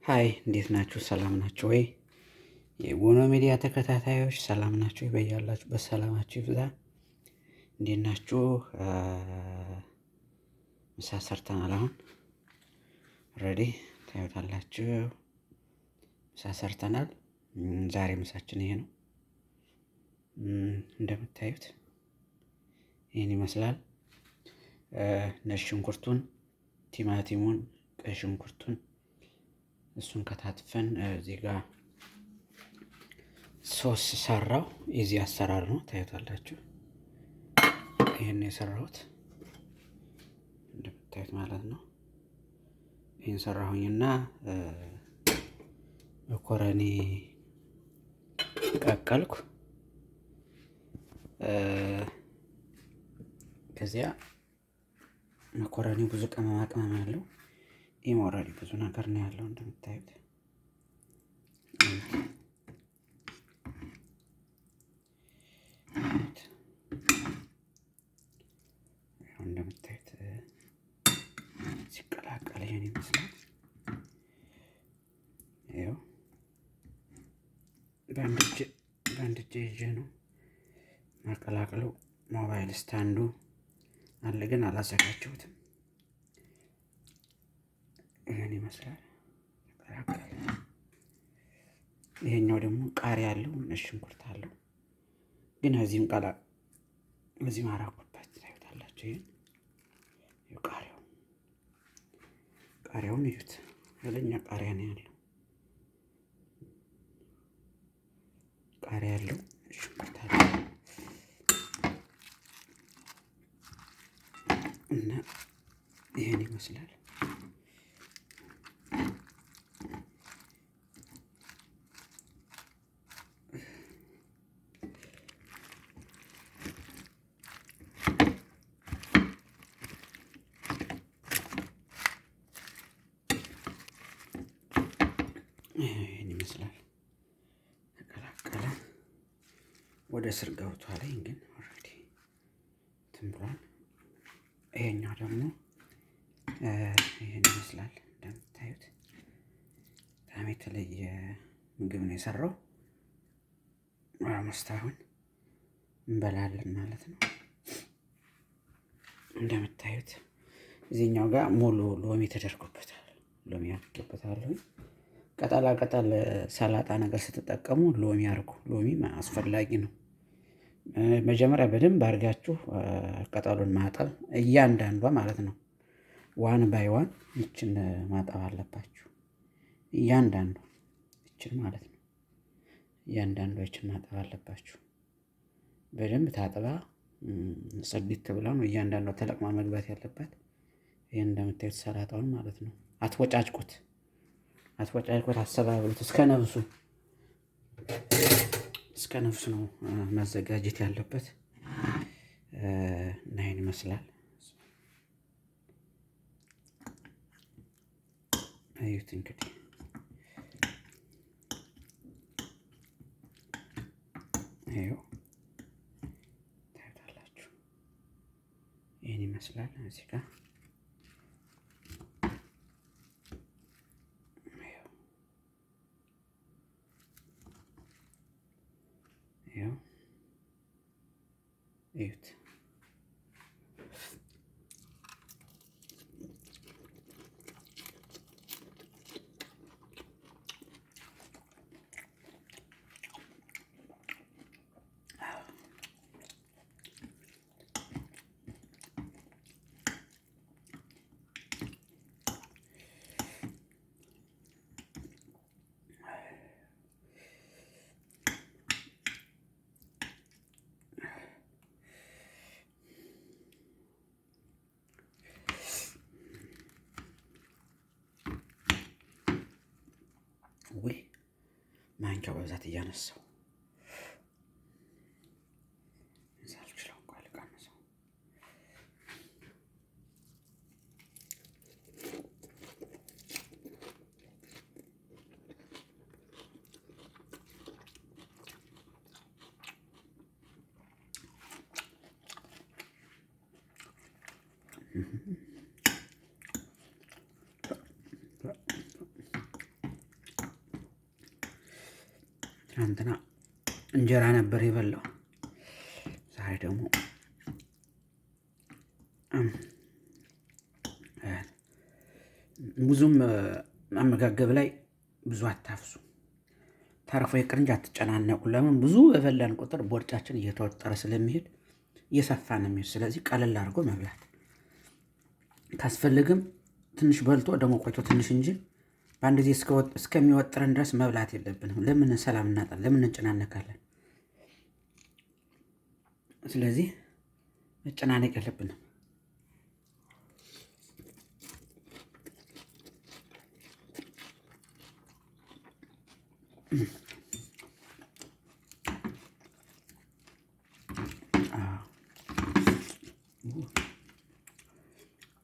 Hi፣ እንዴት ናችሁ? ሰላም ናችሁ ወይ? የጎኖ ሚዲያ ተከታታዮች ሰላም ናችሁ? በያላችሁ በሰላማችሁ ይብዛ። እንዴት ናችሁ? ምሳ ሰርተናል። አሁን ready ታዩታላችሁ። ምሳ ሰርተናል። ዛሬ ምሳችን ይሄ ነው። እንደምታዩት ይህን ይመስላል። ነጭ ሽንኩርቱን፣ ቲማቲሙን፣ ቀይ ሽንኩርቱን እሱን ከታትፈን እዚህ ጋር ሶስ ሰራው። የዚህ አሰራር ነው ታዩታላችሁ። ይህን የሰራሁት እንደምታዩት ማለት ነው። ይህን ሰራሁኝና መኮረኒ ቀቀልኩ። ከዚያ መኮረኒው ብዙ ቅመማ ቅመም አለው። ይህም already ብዙ ነገር ነው ያለው እንደምታዩት። እንደምታዩት ሲቀላቀል ይሄን ይመስላል። ይኸው በአንድ እጄ ይዤ ነው ማቀላቅለው። ሞባይል stand ኡ አለ ግን አላዘጋጀሁትም። ይህን ይመስላል። ይሄኛው ደግሞ ቃሪያ አለው፣ ነጭ ሽንኩርት አለው። ግን እዚህም ቃላ እዚህም አራኩበት ታዩታላችሁ። ይሄን ቃሪያው ቃሪያውን እዩት። ኃይለኛ ቃሪያ ነው ያለው። ቃሪያ ያለው ሽንኩርት አለው እና ይሄን ይመስላል። ይህን ይመስላል። ተቀላቀለ። ወደ ስር ገብቷል። ግን already እንትን ብሏል። ይሄኛው ደግሞ ይህን ይመስላል። እንደምታዩት በጣም የተለየ ምግብ ነው የሰራው። almost አሁን እንበላለን ማለት ነው። እንደምታዩት እዚህኛው ጋር ሙሉ ሎሚ ተደርጎበታል። ሎሚ አድርጌበታለሁ። ቅጠላ ቅጠል ሰላጣ ነገር ስትጠቀሙ ሎሚ አድርጉ። ሎሚ አስፈላጊ ነው። መጀመሪያ በደንብ አድርጋችሁ ቅጠሉን ማጠብ እያንዳንዷ ማለት ነው። One by one ይችን ማጠብ አለባችሁ። እያንዳንዷ ይችን ማለት ነው። እያንዳንዷ ይችን ማጠብ አለባችሁ። በደንብ ታጥባ ጽድት ብላ ነው እያንዳንዷ ተለቅማ መግባት ያለባት። ይህን እንደምታዩት ሰላጣውን ማለት ነው። አትወጫጭቁት፣ አትወጫጭቁት፣ አሰባብሉት እስከ ነፍሱ እስከ ነፍሱ ነው መዘጋጀት ያለበት እና ይህን ይመስላል። እዩት እንግዲህ ይኸው ታዩታላችሁ። ይህን ይመስላል እዚህ ጋር ይኸው እዩት። ውይ ማንኪያው በብዛት እያነሳው አልችለው እንኳ ልቀንሰው። ትናንትና እንጀራ ነበር የበላው። ዛሬ ደግሞ ብዙም አመጋገብ ላይ ብዙ አታፍሱ። ተርፎ ይቅር እንጂ አትጨናነቁ። ለምን ብዙ በበላን ቁጥር ቦርጫችን እየተወጠረ ስለሚሄድ እየሰፋ ነው የሚሄድ። ስለዚህ ቀለል አድርጎ መብላት ካስፈልግም ትንሽ በልቶ ደግሞ ቆይቶ ትንሽ እንጂ በአንድ ጊዜ እስከሚወጥረን ድረስ መብላት የለብንም። ለምን ሰላም እናጣለን? ለምን እንጨናነቃለን? ስለዚህ መጨናነቅ የለብንም።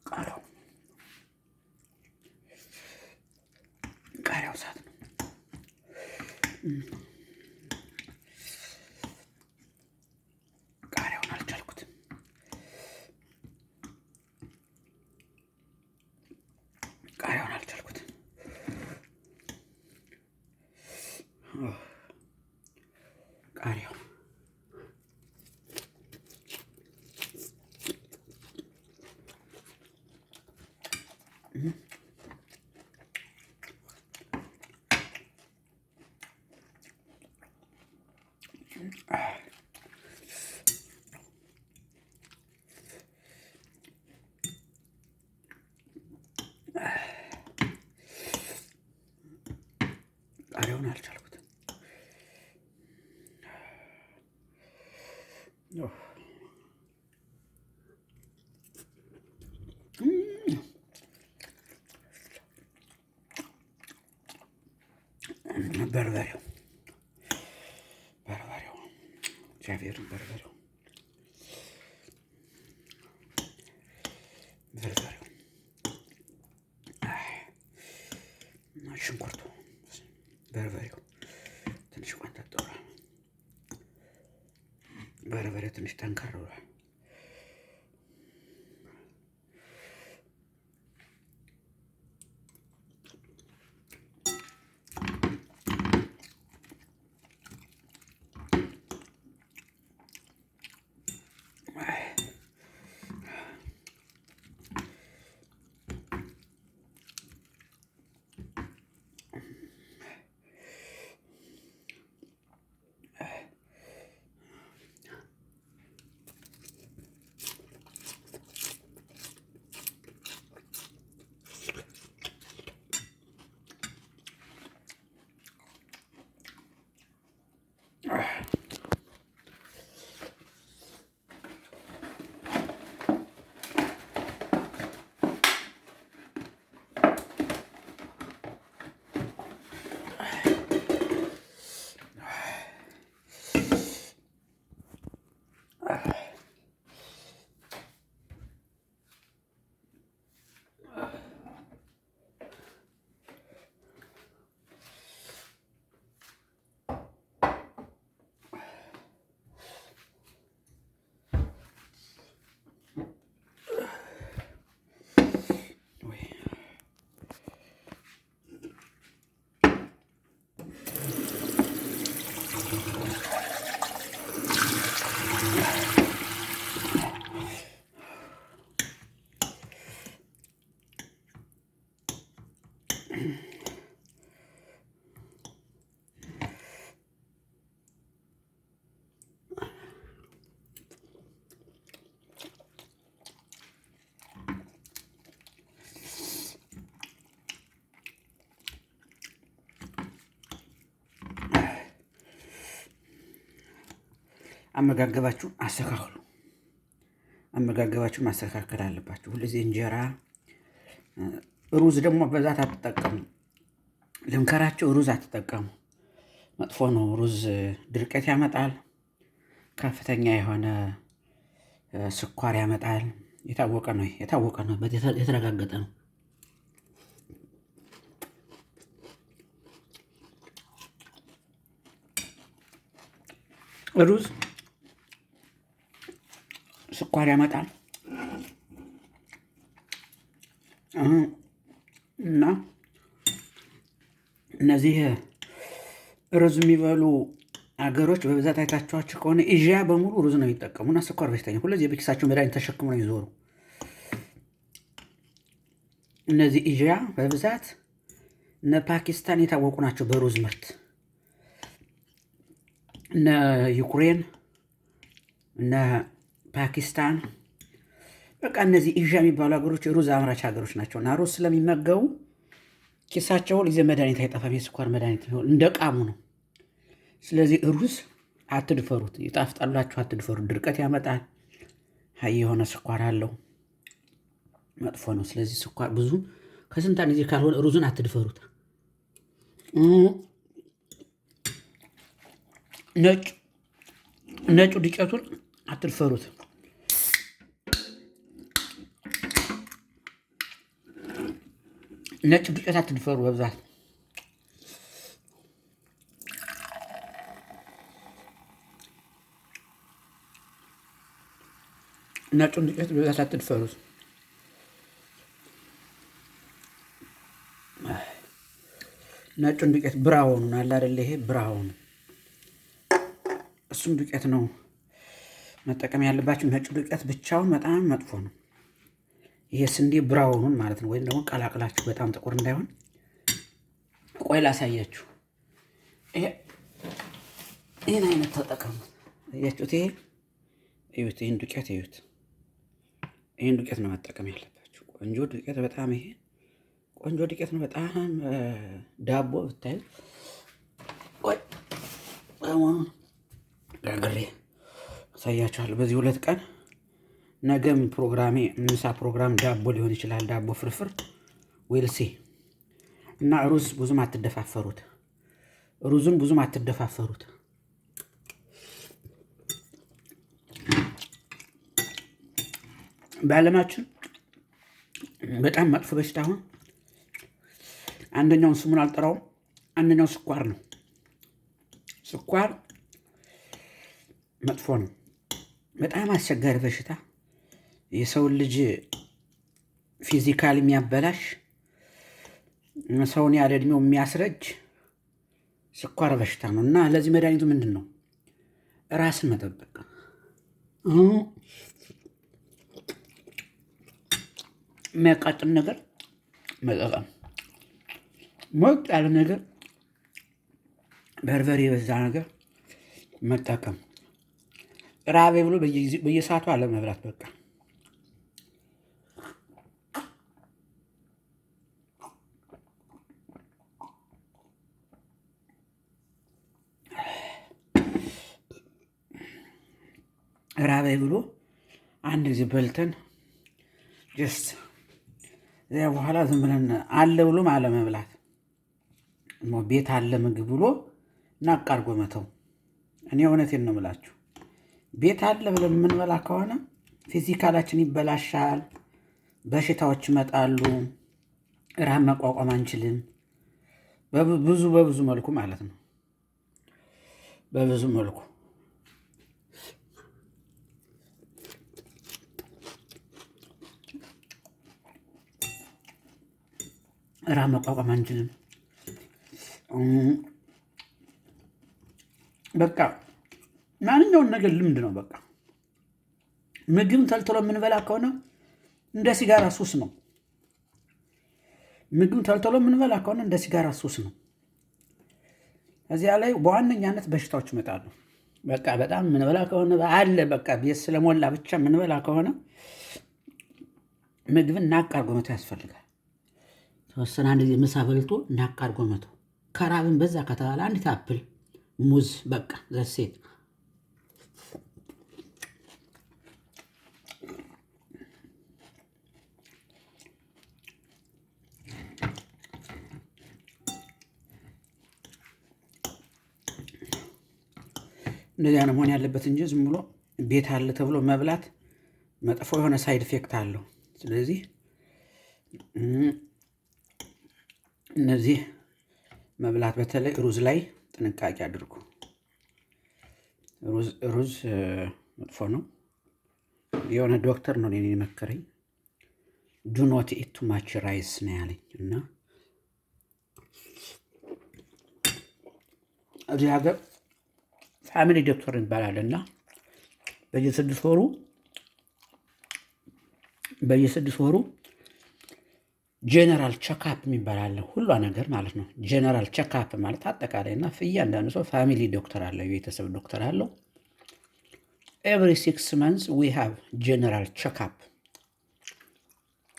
ቃሪያው ቃሪያው እሳት ነው። ቃሪያውን አልቻልኩትም። ቃሪያውን አልቻልኩትም። ቃሪያው ቃሪያውን አልቻልኩትም። በርበሬው በርበሬው እግዚአብሔርን በርበሬው በርበሬው ሽንኩርቱ በርበሬው ትንሽ ቆንጠጥ ብሏል። በርበሬው ትንሽ ጠንከር ብሏል። አመጋገባችሁን አስተካክሉ። አመጋገባችሁን ማስተካከል አለባችሁ። ሁልጊዜ እንጀራ፣ ሩዝ ደግሞ በብዛት አትጠቀሙ። ልምከራችሁ፣ ሩዝ አትጠቀሙ። መጥፎ ነው። ሩዝ ድርቀት ያመጣል። ከፍተኛ የሆነ ስኳር ያመጣል። የታወቀ ነው። የታወቀ ነው። የተረጋገጠ ነው። ሩዝ ስኳር ያመጣል እና እነዚህ ሩዝ የሚበሉ አገሮች በብዛት አይታችኋቸው ከሆነ ኤዥያ በሙሉ ሩዝ ነው የሚጠቀሙ እና ስኳር በሽተኛ ሁለዚህ የበኪሳቸው መድኃኒት ተሸክሞ ነው የሚዞሩ። እነዚህ ኤዥያ በብዛት እነ ፓኪስታን የታወቁ ናቸው በሩዝ ምርት። እነ ዩክሬን፣ እነ ፓኪስታን፣ በቃ እነዚህ ኤዥያ የሚባሉ ሀገሮች ሩዝ አምራች ሀገሮች ናቸው። እና ሩዝ ስለሚመገቡ ኪሳቸው ሁልጊዜ መድኃኒት አይጠፋም። የስኳር መድኃኒት እንደ ቃሙ ነው። ስለዚህ ሩዝ አትድፈሩት፣ ይጣፍጣላችሁ፣ አትድፈሩት። ድርቀት ያመጣል። high የሆነ ስኳር አለው፣ መጥፎ ነው። ስለዚህ ስኳር ብዙ ከስንት አንድ ጊዜ ካልሆነ ሩዝን አትድፈሩት። ነጭ ነጩ ዱቄቱን አትድፈሩት። ነጭ ዱቄት አትድፈሩ በብዛት። ነጩን ዱቄት በብዛት አትድፈሩት። ነጩን ዱቄት brown ኡን አለ አይደለ? ይሄ brown ኡ እሱም ዱቄት ነው መጠቀም ያለባችሁ። ነጩ ዱቄት ብቻውን በጣም መጥፎ ነው። ይሄ ስንዴ brown ኡን ማለት ነው። ወይም ደግሞ ቀላቅላችሁ በጣም ጥቁር እንዳይሆን። ቆይ ላሳያችሁ። ይህን አይነት ተጠቀሙት። አያችሁት? ይሄ እዩት፣ ይህን ዱቄት እዩት። ይህን ዱቄት ነው መጠቀም ያለባችሁ። ቆንጆ ዱቄት በጣም ይሄ ቆንጆ ዱቄት ነው። በጣም ዳቦ ብታዩት። ቆይ ሰሞኑን ጋግሬ አሳያችኋለሁ። በዚህ 2 ቀን ነገም ፕሮግራሜ ምሳ ፕሮግራም ዳቦ ሊሆን ይችላል። ዳቦ ፍርፍር we'll see። እና ሩዝ ብዙም አትደፋፈሩት። ሩዙን ብዙም አትደፋፈሩት። በዓለማችን በጣም መጥፎ በሽታ አሁን አንደኛውን ስሙን አልጠራውም። አንደኛው ስኳር ነው። ስኳር መጥፎ ነው። በጣም አስቸጋሪ በሽታ፣ የሰውን ልጅ physical የሚያበላሽ፣ ሰውን ያለ እድሜው የሚያስረጅ ስኳር በሽታ ነው። እና ለዚህ መድኃኒቱ ምንድን ነው? ራስን መጠበቅ። የሚያቃጥል ነገር መጠቀም፣ ሞቅ ያለ ነገር፣ በርበሬ የበዛ ነገር መጠቀም፣ ራቤ ብሎ በየሰዓቱ አለመብላት። በቃ ራቤ ብሎ አንድ ጊዜ በልተን just እዚያ በኋላ ዝም ብለን አለ ብሎም አለመብላት። ቤት አለ ምግብ ብሎ ናቅ አድርጎ መተው። እኔ እውነቴን ነው የምላችሁ። ቤት አለ ብለን የምንበላ ከሆነ physical ኣችን ይበላሻል፣ በሽታዎች ይመጣሉ፣ ረሃብ መቋቋም አንችልም። በብዙ በብዙ መልኩ ማለት ነው። በብዙ መልኩ ረሃብ መቋቋም አንችልም። በቃ ማንኛውን ነገር ልምድ ነው። በቃ ምግብ ተልትሎ የምንበላ ከሆነ እንደ ሲጋራ ሱስ ነው። ምግብ ተልትሎ የምንበላ ከሆነ እንደ ሲጋራ ሱስ ነው። እዚያ ላይ በዋነኛነት በሽታዎች ይመጣሉ። በቃ በጣም የምንበላ ከሆነ አለ በቃ ቤት ስለሞላ ብቻ የምንበላ ከሆነ ምግብን ናቅ አድርጎ መተው ያስፈልጋል። ተወሰነ አንድ ጊዜ ምሳ በልቶ ናቅ አድርጎ መተው። ከራብን በዛ ከተባለ አንዲት apple፣ ሙዝ፣ በቃ that's it። እንደዚያ ነው መሆን ያለበት እንጂ ዝም ብሎ ቤት አለ ተብሎ መብላት መጥፎ የሆነ side effect አለው። ስለዚህ እነዚህ መብላት በተለይ ሩዝ ላይ ጥንቃቄ አድርጉ። ሩዝ መጥፎ ነው። የሆነ ዶክተር ነው እኔን የመከረኝ። Do not eat too much rice ነው ያለኝ። እና እዚህ ሀገር family doctor ይባላል እና በየ6 ወሩ general checkup የሚባል አለ። ሁሏ ነገር ማለት ነው። General checkup ማለት አጠቃላይ እና እያንዳንዱ ሰው family doctor አለው፣ የቤተሰብ ዶክተር አለው። Every 6 months we have general checkup፣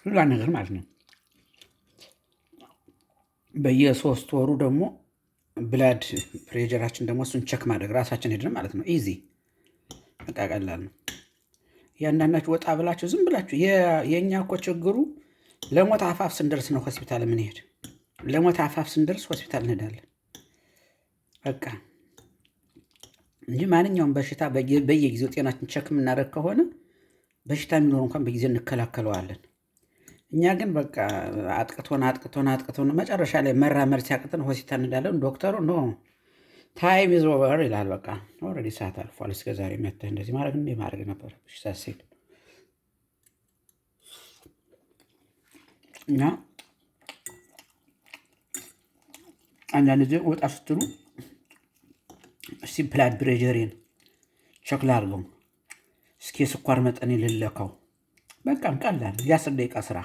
ሁሏ ነገር ማለት ነው። በየ3 ወሩ ደግሞ blood pressure ኣችን ደግሞ እሱን check ማድረግ ራሳችን ሄድን ማለት ነው። Easy፣ በቃ ቀላል ነው። እያንዳንዳችሁ ወጣ ብላችሁ ዝም ብላችሁ፣ የእኛ እኮ ችግሩ ለሞት አፋፍ ስንደርስ ነው ሆስፒታል የምንሄድ። ለሞት አፋፍ ስንደርስ ሆስፒታል እንሄዳለን። በቃ እንጂ ማንኛውም በሽታ በየጊዜው ጤናችን check የምናደርግ ከሆነ በሽታ የሚኖር እንኳን በጊዜ እንከላከለዋለን። እኛ ግን በቃ አጥቅቶን አጥቅቶን አጥቅቶን መጨረሻ ላይ መራመድ ሲያቅተን ሆስፒታል እንሄዳለን። ዶክተሩ "No, time is over" ይላል። በቃ already ሰዓት አልፏል። እስከ ዛሬ መተህ እንደዚህ ማድረግ እንዲህ ማድረግ ነበረብሽ ሲል እና አንዳንድ ጊዜ ወጣ ስትሉ እስቲ blood pressure ኤን check ላድርገው፣ እስኪ የስኳር መጠን ልለካው። በቃ ቀላል የ10 ደቂቃ ስራ።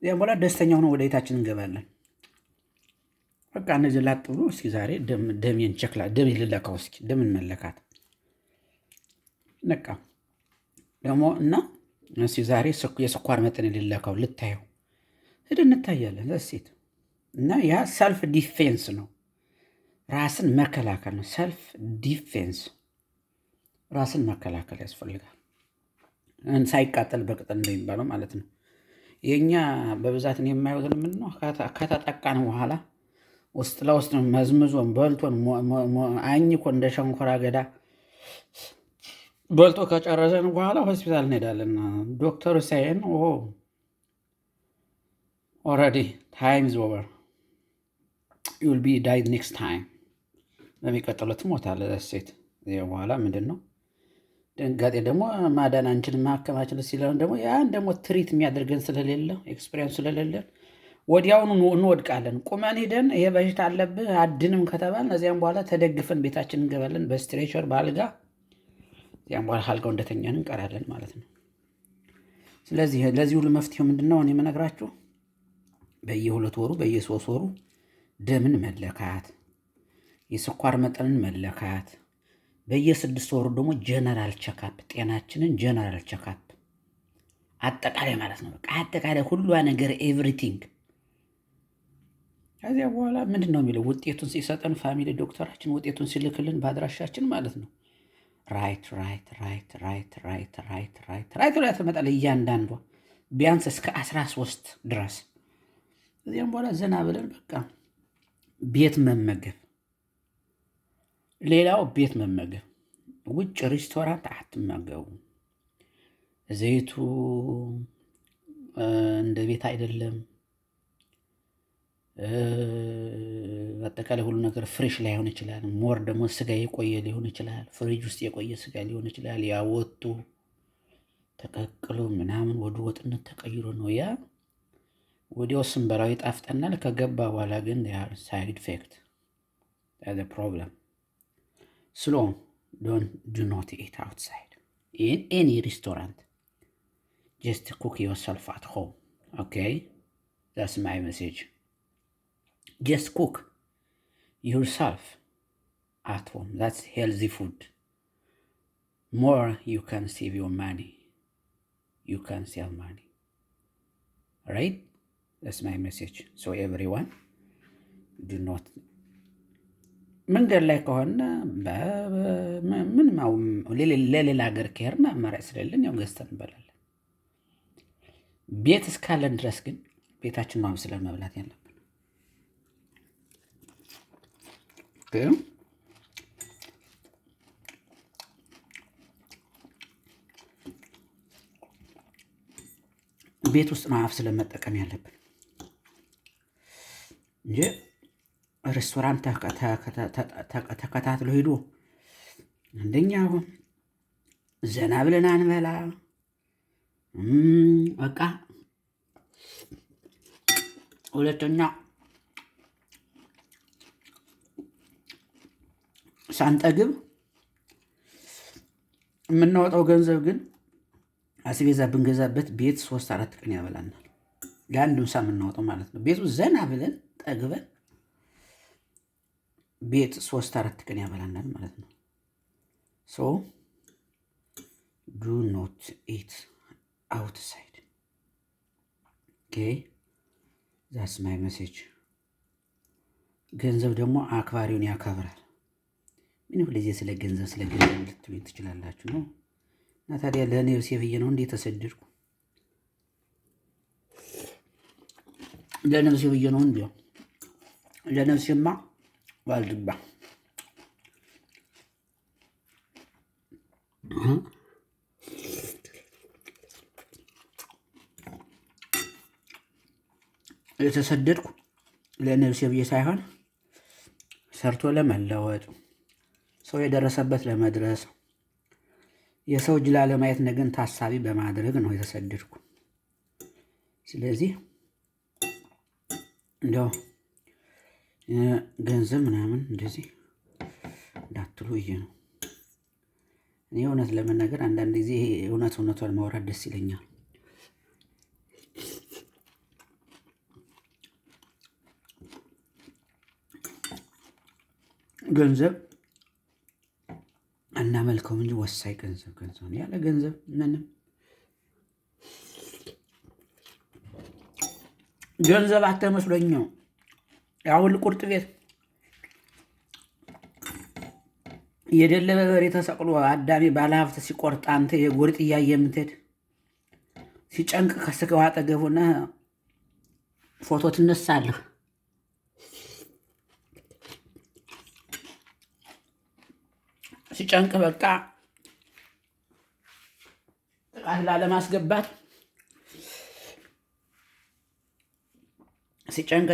ያም በኋላ ደስተኛ ሆነን ወደ ቤታችን እንገባለን። በቃ እነዚህ ላጥ ብሎ እስኪ ዛሬ ደሜን check ደሜን ልለካው፣ እስኪ ደምን መለካት በቃ ደግሞ እና እስኪ ዛሬ የስኳር መጠን ልለካው፣ ልታየው ሂድ እንታያለን። That's it። እና ያ self defense ነው፣ ራስን መከላከል ነው። Self defense፣ ራስን መከላከል ያስፈልጋል። ሳይቃጠል በቅጠል እንደሚባለው ማለት ነው። የእኛ በብዛት የማየው ምንድን ነው? ከተጠቃን በኋላ ውስጥ ለውስጥ መዝምዞን በልቶን አኝኮ እንደ ሸንኮራ አገዳ በልቶ ከጨረሰን በኋላ ሆስፒታል እንሄዳለን። ዶክተሩ ሳይን "Already time is over, you'll be died next time፣ በሚቀጥለው ትሞታለህ።" That's it። በኋላ ምንድን ነው ድንጋጤ ደግሞ ማዳን አንችልም ማከም ሲለን ደግሞ ያን ደግሞ treat የሚያደርገን ስለሌለ፣ experience ስለሌለን ወዲያውኑ እንወድቃለን። ቁመን ሂደን ይሄ በሽታ አለብህ አድንም ከተባልን እዚያም በኋላ ተደግፈን ቤታችን እንገባለን በ stretcher፣ በአልጋ። እዚያም በኋላ አልጋው እንደተኛን እንቀራለን ማለት ነው። ስለዚህ ለዚህ ሁሉ መፍትሄው ምንድን ነው? እኔ የምነግራችሁ በየ2 ወሩ በየ3 ወሩ ደምን መለካት፣ የስኳር መጠንን መለካት፣ በየ6 ወሩ ደግሞ general checkup፣ ጤናችንን general checkup አጠቃላይ ማለት ነው። በቃ አጠቃላይ ሁሏ ነገር everything። ከዚያ በኋላ ምንድን ነው የሚለው ውጤቱን ሲሰጠን family ዶክተራችን ውጤቱን ሲልክልን በአድራሻችን ማለት ነው። Right, right, right, right, right, right, right, right ላይ ትመጣለህ እያንዳንዷ ቢያንስ እስከ 13 ድረስ። እዚያም በኋላ ዘና ብለን በቃ ቤት መመገብ። ሌላው ቤት መመገብ፣ ውጭ ሬስቶራንት አትመገቡ። ዘይቱ እንደ ቤት አይደለም። አጠቃላይ ሁሉ ነገር fresh ላይሆን ይችላል። More ደግሞ ስጋ የቆየ ሊሆን ይችላል። ፍሪጅ ውስጥ የቆየ ስጋ ሊሆን ይችላል። ያወጡ ተቀቅሎ ምናምን ወደ ወጥነት ተቀይሮ ነው። ያ ወዲያው ስንበላው ይጣፍጠናል። ከገባ በኋላ ግን side effect, problem. So don't do not eat outside in any restaurant. Just cook yourself at home, okay? That's my message. Just cook yourself at home. That's healthy food. More you can save your money. You can save money, right? That's my message. So everyone, do not መንገድ ላይ ከሆነ ምን ለሌላ ሀገር ከሄድን አማራጭ ስለሌለን ያው ገዝተን እንበላለን። ቤት እስካለን ድረስ ግን ቤታችን ነው አብስለን መብላት ያለብን። ግን ቤት ውስጥ ነው አብስለን መጠቀም ያለብን እንጂ ሬስቶራንት ተከታትሎ ሄዶ አንደኛ ዘና ብለን አንበላ። በቃ ሁለተኛ ሳንጠግብ የምናወጣው ገንዘብ ግን አስቤዛ ብንገዛበት ቤት 3-4 ቀን ያበላናል። ለአንድ ምሳ የምናወጣው ማለት ነው። ቤቱ ዘና ብለን ጠግበን ቤት 3-4 ቀን ያበላናል ማለት ነው። So do not eat outside, okay, that's my message። ገንዘብ ደግሞ አክባሪውን ያከብራል። ምን ሁልጊዜ ስለ ገንዘብ ስለ ገንዘብ ልትሉኝ ትችላላችሁ ነው። እና ታዲያ ለነፍሴ ብዬ ነው እንዴ ተሰደድኩ? ለነፍሴ ብዬ ነው እንዴ? ለነፍሴማ ዋልድባ የተሰደድኩ ለነፍሴ ብዬ ሳይሆን ሰርቶ ለመለወጥ፣ ሰው የደረሰበት ለመድረስ፣ የሰው እጅ ላለማየት ነገን ታሳቢ በማድረግ ነው የተሰደድኩ። ስለዚህ እንደው ገንዘብ ምናምን እንደዚህ እንዳትሉ ብዬ ነው። እኔ እውነት ለመናገር አንዳንድ ጊዜ እውነት እውነቷን ማውራት ደስ ይለኛል። ገንዘብ አናመልከውም እንጂ ወሳኝ ገንዘብ ገንዘብ ነው። ያለ ገንዘብ ምንም ገንዘብ አተመስሎኝ ነው። አሁን ቁርጥ ቤት የደለበ በሬ ተሰቅሎ አዳሜ ባለሀብት ሲቆርጥ አንተ የጎሪጥ እያየ የምትሄድ ሲጨንቅ ከስጋው አጠገብ ሆነህ ፎቶ ትነሳለህ። ሲጨንቅ በቃ ጥቃት ላለማስገባት ሲጨንቅ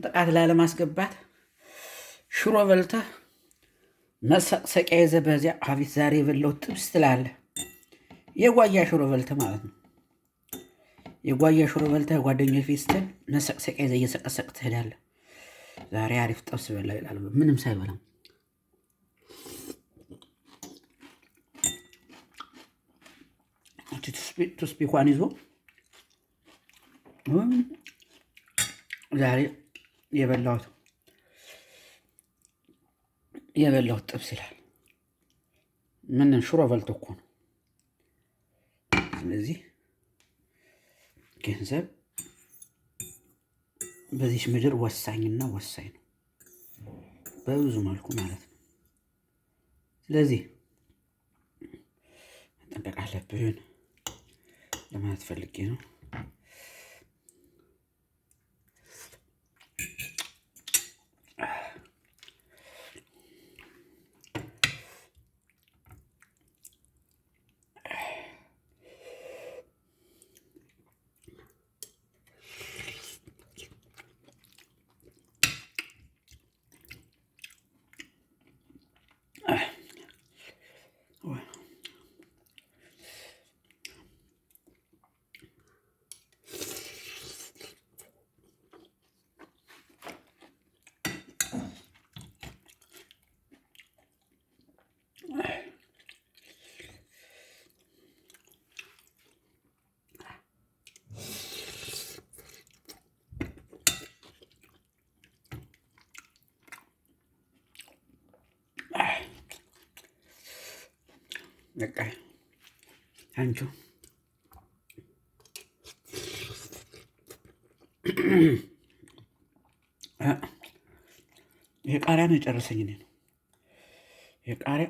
ጥቃት ላለማስገባት ሽሮ በልተህ መሰቅሰቂያ ይዘህ በዚያ አቤት ዛሬ የበላሁት ጥብስ ትላለህ። የጓያ ሽሮ በልተህ ማለት ነው። የጓያ ሽሮ በልተህ ጓደኞች ፊት ስትል መሰቅሰቂያ ይዘህ እየሰቀሰቅ ትሄዳለህ። ዛሬ አሪፍ ጥብስ በላሁ ይላል ምንም ሳይበላም። ቱስፒኳን ይዞ ዛሬ የበላሁት ጥብስ ይላል። ምን ሽሮ በልቶ እኮ ነው። ስለዚህ ገንዘብ በዚች ምድር ወሳኝና ወሳኝ ነው በብዙ መልኩ ማለት ነው። ስለዚህ መጠንቀቅ አለብን ለማለት ፈልጌ ነው። በቃ አንቺ የቃሪያ ነው የጨረሰኝ እኔ ነው የቃሪያ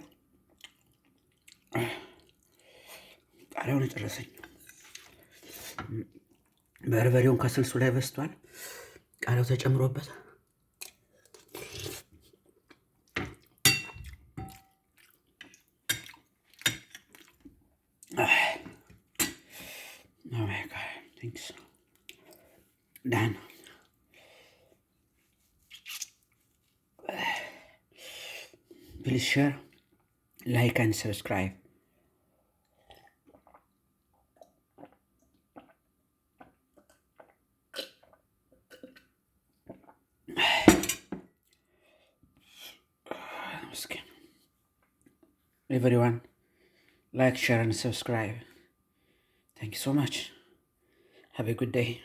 ቃሪያውን የጨረሰኝ። በርበሬውን ከስልሱ ላይ በስቷል። ቃሪያው ተጨምሮበት Oh my God, thanks. Done. Please share, like and subscribe. ተመስገን። Everyone, like, share and subscribe. Thank you so much. Have a good day.